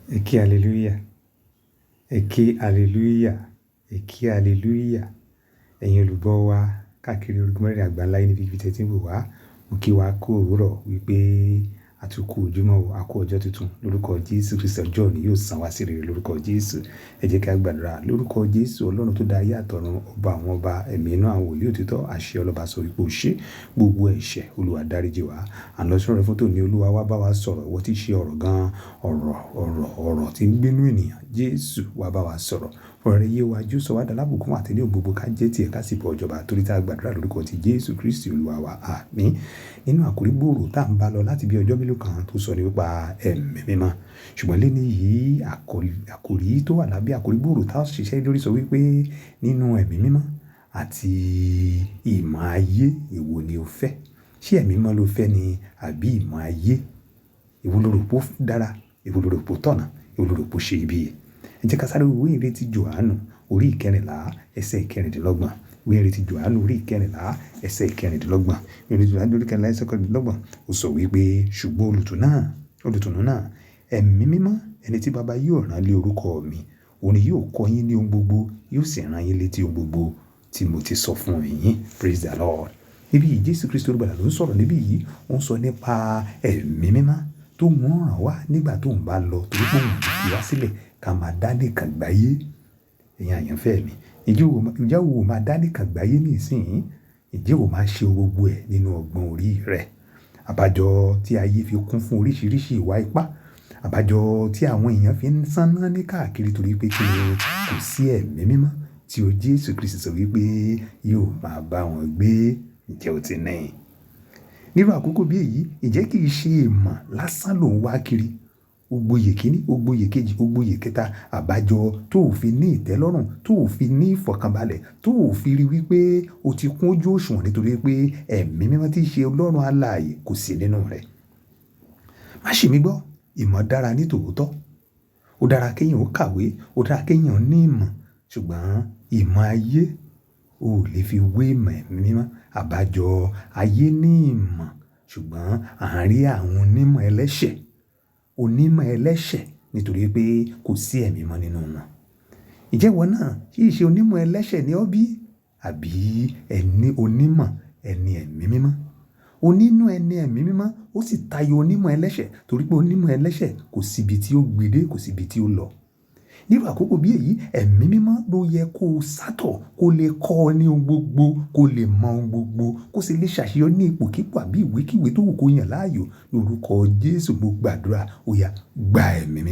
Ẹ ké hallelujah. Ẹ ké hallelujah. Ẹ ké hallelujah. Ẹ̀yin olùgbọ́ wa káàkiri orígun mẹ́rin àgbáńlá yìí níbi tí ẹ ti ń wò wá. Mo kí wa kú òwúrọ̀ wípé a tún kú ojúmọ́ o, a kú ọjọ́ tuntun. Lórúkọ Jésù Kristi, ọjọ́ òní yóò san wá sí rere lórúkọ Jésù. Ẹ jẹ́ kí a gbàdúrà. Lórúkọ Jésù, Ọlọ́run tó dá ayé àtọ̀run, ọba àwọn ọba, ẹ̀mí inú àwọn wòlíì òtítọ́, àṣẹ ọlọ́ba sọ wípé o ṣé gbogbo ẹ̀ṣẹ̀, Olúwa dáríjì wá. À ń lọ sọ́rọ̀ fún tòní, Olúwa wá bá wa sọ̀rọ̀. Ìwọ tí ṣe ọ̀rọ̀ gan-an, ọ̀rọ̀, ọ̀rọ̀, ọ̀rọ̀ tí ń gbénú ènìyàn. Jésù wá bá wa sọ̀rọ̀. Ọ̀rọ̀ rẹ yé wa, jú sọ wá dà lábùkún àti ní ògbógbó ká jẹ́ tiẹ̀ ká sì bọ̀ ọ̀jọ̀ba torí tí a gbàdúrà lórúkọ ti Jésù Kristi Olúwa wa. Àmín. Nínú àkórí gbòòrò tá ń bá lọ láti bí ọjọ́ mélòó kan tó sọ nípa ẹ̀mí mímọ́. Ṣùgbọ́n léni yìí, àkòrí tó wà lábẹ́ àkórí gbòòrò tá ṣiṣẹ́ lórí sọ wípé nínú ẹ̀mí mímọ́ àti ìmọ̀ ayé, èwo ni o fẹ́? Ṣé ẹ̀mí mímọ́ lo fẹ́ ni àbí ìmọ̀ ayé? Èwo lo rò pé ó dára? Èwo lo rò pé ó tọ̀nà? Èwo lo rò pé ó ṣe iyebíye? Ẹ jẹ́ ká sáré wo ìwé ìrètí Jòhánù orí ìkẹrìnlá ẹsẹ̀ ìkẹrìndínlọ́gbọ̀n. Ìwé ìrètí Jòhánù orí ìkẹrìnlá ẹsẹ̀ ìkẹrìndínlọ́gbọ̀n. Ìwé ìrètí Jòhánù orí ìkẹrìnlá ẹsẹ̀ ìkẹrìndínlọ́gbọ̀n. Ó sọ wípé ṣùgbọ́n olùtùnú náà, ẹ̀mí mímọ́, ẹni tí baba yóò rán lé orúkọ mi, òun ni yóò kọ́ yín ní ohun gbogbo, yóò sì rán yín létí ohun gbogbo tí mo ti sọ fún yín. Praise the Lord. Níbí yìí Jésù Kristi olùgbàlà ló ń sọ̀rọ̀ níbí yìí. Ó ń sọ nípa ẹ̀mí mímọ́ tó ń rán wá nígbà tó ń bá lọ torí pé òun ò fi wá sílẹ̀ ká máa dá nìkan gbáyé. Ẹ̀yin àyànfẹ́ mi, ǹjẹ́ o máa dá nìkan gbáyé ní ìsìn? Ǹjẹ́ o máa ṣe gbogbo ẹ̀ nínú ọgbọ́n orí rẹ? Àbájọ tí ayé fi kún fún oríṣiríṣi ìwà ipá. Àbájọ tí àwọn èèyàn fi ń sáná ní káàkiri torí pé kí ni kò sí ẹ̀mí mímọ́ tí o Jésù Kristi sọ wípé yóò máa bá wọn gbé. Ǹjẹ́ o ti ní? Nírú àkókò bí èyí, ǹjẹ́ kì í ṣe ìmọ̀ lásán ló ń wá kiri? O gboyè kíní, o gboyè kejì, o gboyè kẹta. Àbájọ tó ò fi ní ìtẹ́lọ́rùn, tó ò fi ní ìfọ̀kànbalẹ̀, tó ò fi rí wípé o ti kún ojú òṣùwọ̀n nítorí pé ẹ̀mí mímọ́ tí í ṣe Ọlọ́run alààyè kò sí nínú rẹ. Má ṣì mí gbọ́, ìmọ̀ dára ní tòótọ́. Ó dára kí èèyàn ó kàwé, ó dára kí èèyàn ní ìmọ̀. Ṣùgbọ́n ìmọ̀ ayé ò lè fi wé ìmọ̀ ẹ̀mí mímọ́. Àbájọ ayé ní ìmọ̀, ṣùgbọ́n à ń rí àwọn onímọ̀ ẹlẹ́ṣẹ̀, onímọ̀ ẹlẹ́ṣẹ̀ nítorí pé kò sí ẹ̀mí mímọ́ nínú wọn. Ǹjẹ́ ìwọ náà kì í ṣe onímọ̀ ẹlẹ́ṣẹ̀ ni ọ́ bí? Àbí ẹni onímọ̀ ẹni ẹ̀mí mímọ́? Onínú ẹni ẹ̀mí mímọ́ ó sì tayọ onímọ̀ ẹlẹ́ṣẹ̀ torí pé onímọ̀ ẹlẹ́ṣẹ̀ kò sí ibi tí ó gbé kò sí ibi tí ó lọ. Nírú àkókò bí èyí, ẹ̀mí mímọ́ ló yẹ kó sátọ̀, kó lè kọ́ ọ ní ohun gbogbo, kó lè mọ ohun gbogbo, kó sì lè ṣàṣeyọrí ní ipòkípò àbí ìwékíwé tó wù kó yàn láàyò. Lórúkọ Jésù mo gbàdúrà, ó yá gba ẹ̀mí mímọ́.